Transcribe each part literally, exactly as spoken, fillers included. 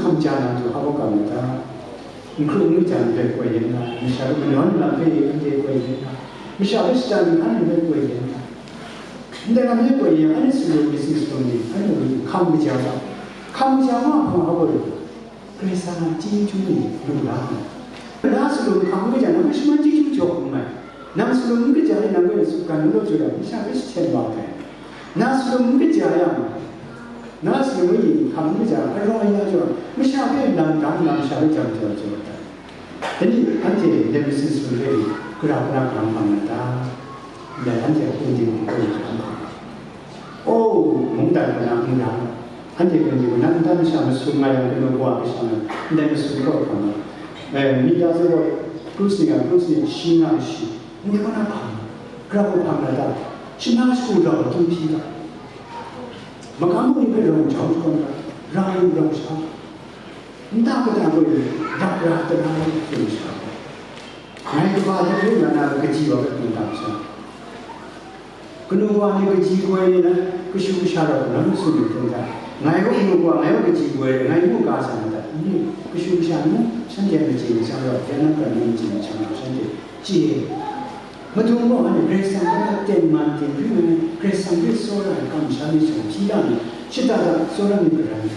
N ja na du hpa kaw kam na ta? N hkru n kaja ni hpe koi yen na, masha hpe manawn lam hpe anhte koi yen na, masha hpe shatan ni hkan ni hpe koi yen na, ndai lam hpe koi yen, anhte sumlum, myit sumlum ni, anhte hkam kaja wa, hkam kaja wa hpang hpa gaw, Karai Kasang a chyeju ni lu la ai. Na sumlum hkam kaja, nang hpe shaman chyeju jaw n mai. Nang sumlum n kaja ni, nang kaw sutgan n galaw jaw yang, masha hpe jahten wa ai. Na sumlum n kaja yang, na sumlum yin hkam n kaja, arawng aya jaw, masha hpe lam dang nna, masha hpe jang jaw jaw ai. Dai ni anhte ndai masum sumlum hpe gara hpang na hkam hpang na ta? Ndai anhte a kungding hku hkawng hkam hpang. O, mungdan hku na n ram. Anhte kungding hku na nta masha masum nga yang, kanu wa kashang na, ndai masum hkawng hkam na. Eh, mi da zaw, krus ni yang, krus ni shi nga shi. Ndai hku na hpang. Gara hku hpang na ta? Shi na shagu rau tu hpyi ga. Magam bungli hpe rau jau shakawn ga. Rau rau sha. Nta kata gaw rap ra tara hpung sha. Ngai kaba hte hpung na na kaji wa hpe hpung tam sha. Kanu wa ni kaji koi ni na, kashu kasha rau na lu su myit hkrum hta, ngai gaw kanu wa, ngai gaw kaji koi, ngai mu ka sa na ta? N ni, kashu kasha nu, shanhte a machye machang rau, ya na pran na machye machang rau, shanhte chye. Madung gaw anhte Karai Kasang hpe tengman tinghpring ai, Karai Kasang hpe tsawra ai kamsham myit sha hpyi la nna, shada da tsawra myit garan ai.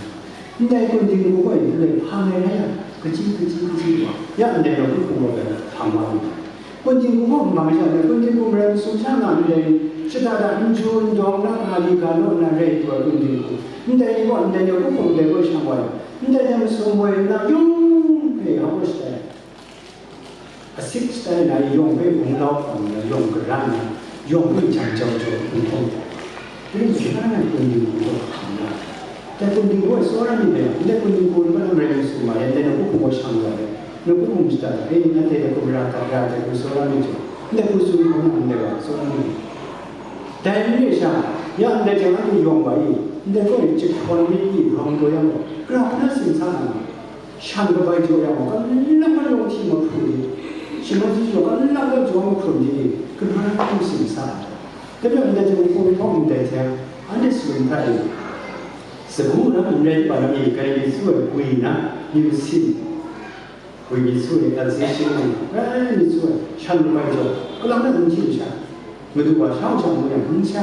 Ndai kungding hku gaw ndai hpang ai rai yang, kaji, kaji, kaji wa, ya ndai nawku hpung gaw hpang wa lu ai. Kungding hku gaw n bang sha, ndai kungding hku marai masum sha nga ndai ni, shada da n ju n dawng na, ga li ga naw na rai du ai kungding hku, ndai ni gaw ndai nawku hpung dai gaw shang wa yang, ndai hte masum woi nna, yung hpe ya gaw shatai ai. Asit shatai na, yawng hpe gunglau hkam na, yawng garan na, yawng hpe jang jau jau hkrum hkrum. Ring sha na kungding hku gaw hkam na. Dai kungding gaw tsawra myit dai, ndai kungding hku ni hpa na marai masum ma yang, dai nawku hpung gaw shang wa yang, nawku hpung shada da, e, nanhte dai hku mara hta, mara dai hku tsawra myit jaw, ndai hku tsun hkawm na ndai wa tsawra myit. Dai n re sha, ya ndai jang anhte yawng wa i, ndai hku ni chyahkyawn myit i rawng taw yang gaw, gara hku na sin sa na nga. Shan kabai jaw yang gaw, kalang kalang hti mahpru ni, shaman chyeju kalang kalang jaw mahpru ni, kalang kalang sin sa ai. Dai majaw, ndai hte hpung hpawng ndai hte, anhte sumsing hta e, sagu na n rai pa na myi grai myit su ai gwi na, myit masin, gwi myit su ai, tansing shing ai, grai myit su ai, shan kabai jaw, kalang kalang hti masha, madu wa sha wa sha mu yang, n sha.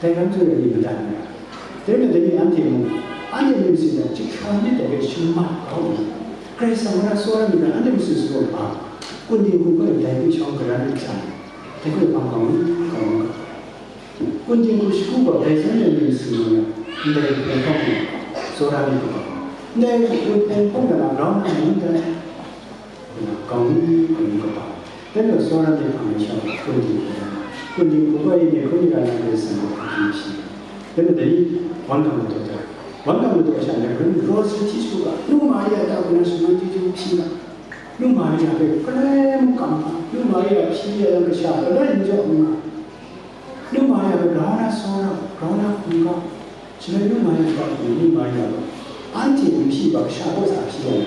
Dai lam hte rai ni madat n rai. Dai majaw dai ni anhte mung, anhte myit masin hta chyahkyawn myit dai hpe shamat kau nna, Karai Kasang hpe tsawra myit ga, anhte masum sumlum hpa, kungding hku gaw dai hpe shawng garan myit jang, dai hpe hpang hkawng, hkawng, kungding hku shagu gaw dai zawn ai myit masin ngu yang, ndai hpung hkawng hku tsawra myit ga, ndai hpung hkawng ga na grau na myit dai. Kau ni, kau ni kaba. Dai majaw tsawra myit hpang ai sha gaw, kungding hku, kungding hku gaw, myit hkrum yu ga na Karai Kasang gaw hkrum hpyi. Dai majaw dai ni, wan ga madaw ai. Wan ga madaw ai sha, ndai hpung, Rosary hti shagu ga, nu Maria ta hku na shaman chyeju hpyi ga, nu Maria hpe kalem kam ga, nu Maria hpyi ya yang, kasha galoi n jaw n nga. Nu Maria hpe grau na tsawra, grau na hkungga, shaloi nu Maria hpe hpyi, nu Maria gaw anhte n hpyi ga, kasha kaw sa hpyi ai.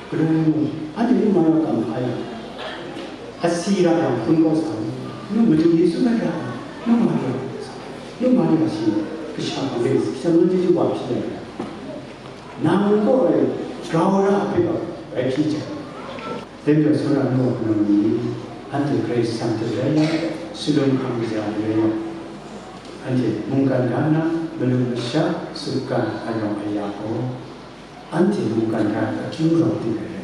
Galoi mung, anhte nu Maria hpe kam hpa yang, asi ra yang hpun kaw sa ai. Nu Madu Yesu rai ra ai, nu Maria, nu Maria shi kasha hpe, kasha man chyeju wa hpyi ai. Nang gaw e, grau ra ai hpe gaw, bai hpyi jang. Dai majaw, tsawra nu wa hpunau ni, anhte Karai Kasang hte rai yang, shalum hkam kaja ni rai yang, anhte mungkan ga na, malum masha, sutgan arawng aya gaw, anhte mungkan ga akyu rawng ting ai.